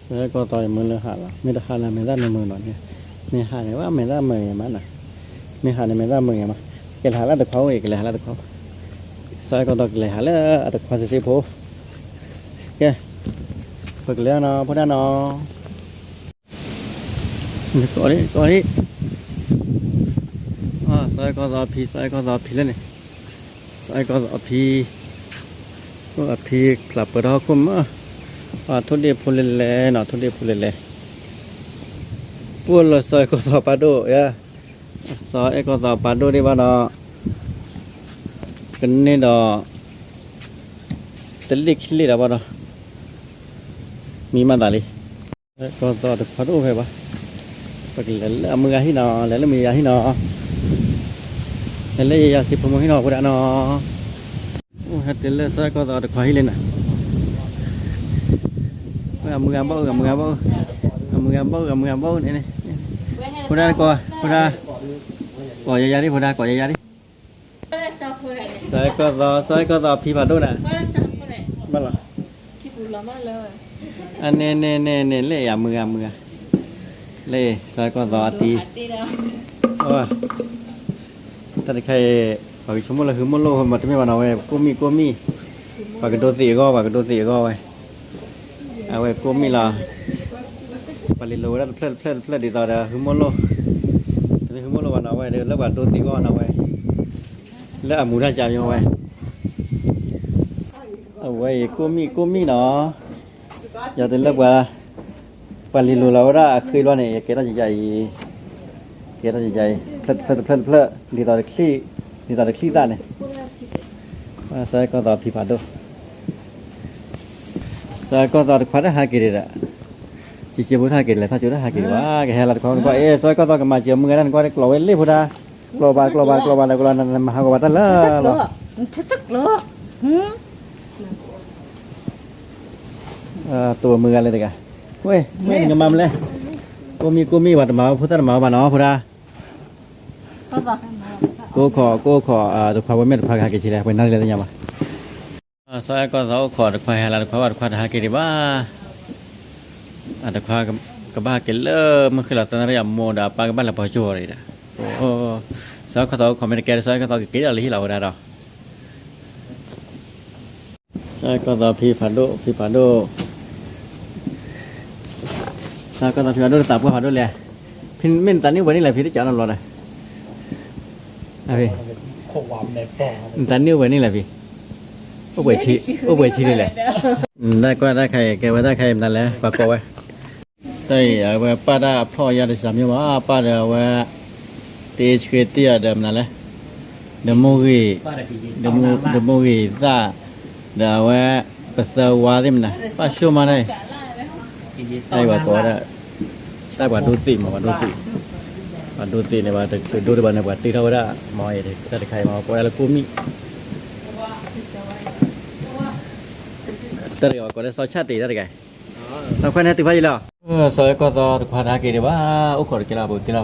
စီၤအဲၣ်ကီၢ်သီအံၤမုၢ်လၢဟးလီၤ, မ့ၢ်တဟးလၢမဲာ်သၣ်နမုာ်နီၤ, မ့ၢ်ဟးန့ၣ် ဝဲမဲာ်သၣ်မုာ်ဂ့ၤမးနီၤ, မ့ၢ်ဟးန့ၣ်မဲာ်သၣ်မုာ်ဂ့ၤမး, ကလဲၤဟးလၢတခွါအိၣ်အံၤ, ကလဲၤဟးလၢတခွါ, စီၤအဲၣ်ကီၢ်သီကလဲၤဟးလၢအတခွါစ့စ့ဖိ, ကဲ, ပကလဲၤနီၤ ဖိဒၣ်နီၤ. ကိးဒံး ကိးဒံး, စီၤအဲၣ်ကီၢ်သီအဖံ, စီၤအဲၣ်ကီၢ်သီအဖံလၢန့ၣ်, စီၤအဲၣ်ကီၢ်သီအဖံ, အဖံဖျးပၢၤထီၣ်ဟီၣ်ခိၣ်မး, ပှၤထိၣ်ဒ့ၣ်ဖိလဲၤလဲၤနီၤ, ထိၣ်ဒ့ၣ်ဖိလဲၤလဲၤ, ပှၢ်လၢစီၤအဲၣ်ကီၢ်သီပၢ်ဒိၣ်, စီၤအဲၣ်ကီၢ်သီပၢ်ဒိၣ်ဒံးဘၣ်ဒီး, ကန့ၢ်ဒီး တလ့ၣ်ခံလ့ၣ်ဒီးဘၣ်ဒီး, မံမးသးလံ. ကီၢ်သီတခွါတအိၣ်ဖဲဘၣ်, ပကလဲၤလၢအမုၢ်ဂၤဟံၣ်နီၤ, လဲၤလၢမုၢ်ဂၤဟံၣ်နီၤ, လဲၤလၢယယၤစံးဖိမုၣ်ဟံၣ်နီၤ ဖိဒၣ်နီၤ, အိၣ်ဟဲတုၤလၢစီၤအဲၣ်ကီၢ်သီတခွါဟံၣ်လံနီၤ, အမုၢ်ဂၤဘီၣ်အုၣ်, အမုၢ်ဂၤဘီၣ်အုၣ်, အမုၢ်ဂၤဘီၣ်အုၣ်, အမုၢ်ဂၤဘီၣ်အုၣ်န့ၣ်, ဖိဒၣ်ကိး, ဖိဒၣ်, ကိးယၤယၤဒံး ဖိဒၣ် ကိးယၤယၤဒံး. စီၤအဲၣ်ကီၢ်သီ, စီၤအဲၣ်ကီၢ်သီဖံဖးဒိၣ်နၤ, ဘၣ်လီၤ, အန့ၣ်န့ၣ်န့ၣ်န့ၣ် လၢအမုၢ်ဂၤမုၢ်ဂၤ, လၢစီၤအဲၣ်ကီၢ်သီအတံၤ, တၢ်တခါအံၤ, ပှၤကဆိကမိၣ်လၢဟုမိၢ်လိၣ်မး တမ့ၢ်ဘၣ်နီၤဝဲ, ကိၣ်မံၣ်ကိၣ်မံၣ်, ပှၤကဒိသံးအဂီၢ် ပှၤကဒိသံးအဂီၢ်ဝဲ, အဝဲကိၣ်မံၣ်လီၤ, ပှၤလ့ၤလိာ်ဝဲဒၣ်တဖျၢၣ်တဖျၢၣ်တဖျၢၣ်ဒ်သိးဒီးဟုမိၢ်လိၣ်, တမ့ၢ်ဟုမိၢ်လိၣ်ဘၣ်နီၤဝဲဒီး လၢပှၤဒိသံးအဂီၢ်နီၤဝဲ, လၢအမူၤတၢ်ကၢ်မ့ၢ်ဝဲ, အဝဲအံၤကိၣ်မံၣ်ကိၣ်မံၣ်နီၤ, ယၤတုၤလၢပှၤ, ပှၤလ့ၤလိာ်လီၤဝဲဒၣ်အဃ့ဘျီန့ၣ် ယကဲထီၣ်ကယၤအံၤ, ကဲထီၣ်ကယၤအံၤ, တဖျၢၣ်တဖျၢၣ်တဖျၢၣ်, ဒ်သိးတချံၣ်, ဒ်သိးတချံၣ်သၣ်န့ၣ်, စီၤအဲၣ်ကီၢ်သီဖံဖးဒိၣ်, စီၤအဲၣ်ကီၢ်သီတခွါတဟးက့ၤဒံးဒီး, ကက့ဖိတဟးက့ၤလဲၤထီၣ်ကၠိတဟးက့ၤဒံးဘၣ်, ကဟဲလီၤတခွါတခွါ, အ့ စီၤအဲၣ်ကီၢ်သီကမၤစၢၤမုၢ်ဂၤဒၣ်နကွၢ်ကျိးဝဲလ့ၣ်ဖိဒၣ်, ကျိးဘၣ်ကျိးဘၣ်ကျိးဘၣ်လၢကျိးလၢနမၤဟးဂီၤဘၣ်တၢ်လၢလီၤ တိၢ်မုၢ်ဂၤလၢတဂၤ, ဝဲ, မ့ၢ်နကမၤမလဲၣ်, ကိၣ်မံၣ်ကိၣ်မံၣ် ပှၤတမၤဝဲဖိသၣ်တမၤဝဲဘၣ်နီၤ ဖိဒၣ်, ကိၣ်ခိး ကိၣ်ခိး တခွါဝဲမ့ၢ်တခွါကဟးက့ၤဆံးလဲၣ် ပှၤနၢ်လၢလၢညါဘၣ်, စီၤအဲၣ်ကီၢ်သီအိၣ်ခိးတခွါဟဲလၢတခွါဘၣ်တခွါတဟးက့ၤဒံးဘၣ်, အတခွါကဘၣ်ဟဲက့ၤလၢမုၢ်ဃ့ၢ်လီၤတနၣ်ရံၣ်အမိၢ်ဒီးအပၢ်ကဘၣ်လဲၤပိာ်ကၠိအီၤဒံးဒီး, စီၤအဲၣ်ကီၢ်သီအိၣ်ခိးမ့ၢ်တကဲဒီး စီၤအဲၣ်ကီၢ်သီကက့ၤဒီးလၢဟံၣ်လီၤဝဲဒၣ်ဒီး စီၤအဲၣ်ကီၢ်သီဖံဖးဒိၣ် ဖံဖးဒိၣ်, စီၤအဲၣ်ကီၢ်သီဖံဖးဒိၣ်တသးပှၢ်ဖးဒိၣ်လဲၣ်, ဖံမ့ၢ်နသးနံၣ်အိၣ်ပှဲၤနံၣ်လဲၣ်ဖံတကးနီတဘျီဒီး, နသးနံၣ်အိၣ်ပှဲၤနံၣ်လဲၣ်ဖံ, အိၣ်ပှဲၤဆံ, အိၣ်ပှဲၤဆံဒ်လဲၣ်, တၢ်ကွၢ်တၢ်ခါအံၤ ကဲဝဲတၢ်ခါအံၤမနုၤလဲၣ် ပှၤကိးဝဲ တၢ်အံၤ အဝဲပၢ်တၢ်အဖျီၣ်အယၢ်တစှၤမ့ၢ်ဘၣ် ပၢ်ဒီးအဝဲ တ့ဆှ့တ့ၢ်အီၤဒီးမနုၤလဲၣ်, ဒီးမိၢ်ဂ့ၤ, ဒီးမိၢ်ဂ့ၤသၣ်, ဒီးအဝဲ ပသၢဝါသ့ၣ်မနုၤ ပၢ်ဆိကမိၣ်န့ၣ်, တၢ်အံၤပှၤကိးဝဲဒၣ်, တၢ်ပှၤဒိသံးမး ပှၤဒိသံး, ပှၤဒိသံးန့ၣ် ပှၤတဒိတဘၣ်န့ၣ် ပှၤတ့ထီၣ်ဝဲဒၣ် မ့ၢ်တၢ်တခါအံၤမး ကိးဝဲဒၣ်လၢကိၣ်မံၣ် တၢ်တဂၤပှၤကိးလၢစီၤဆၣ်တ့ၢ်တၢ်တဂၤ, တၢ်ခွဲးန့ၣ်တုၤဖးယံၤလီၤ, စီၤအဲၣ်ကီၢ်သီတခွါတဟးက့ၤဒံးဘၣ်, အိၣ်ခိးတကဲလီၤ ပကကဲလီၤ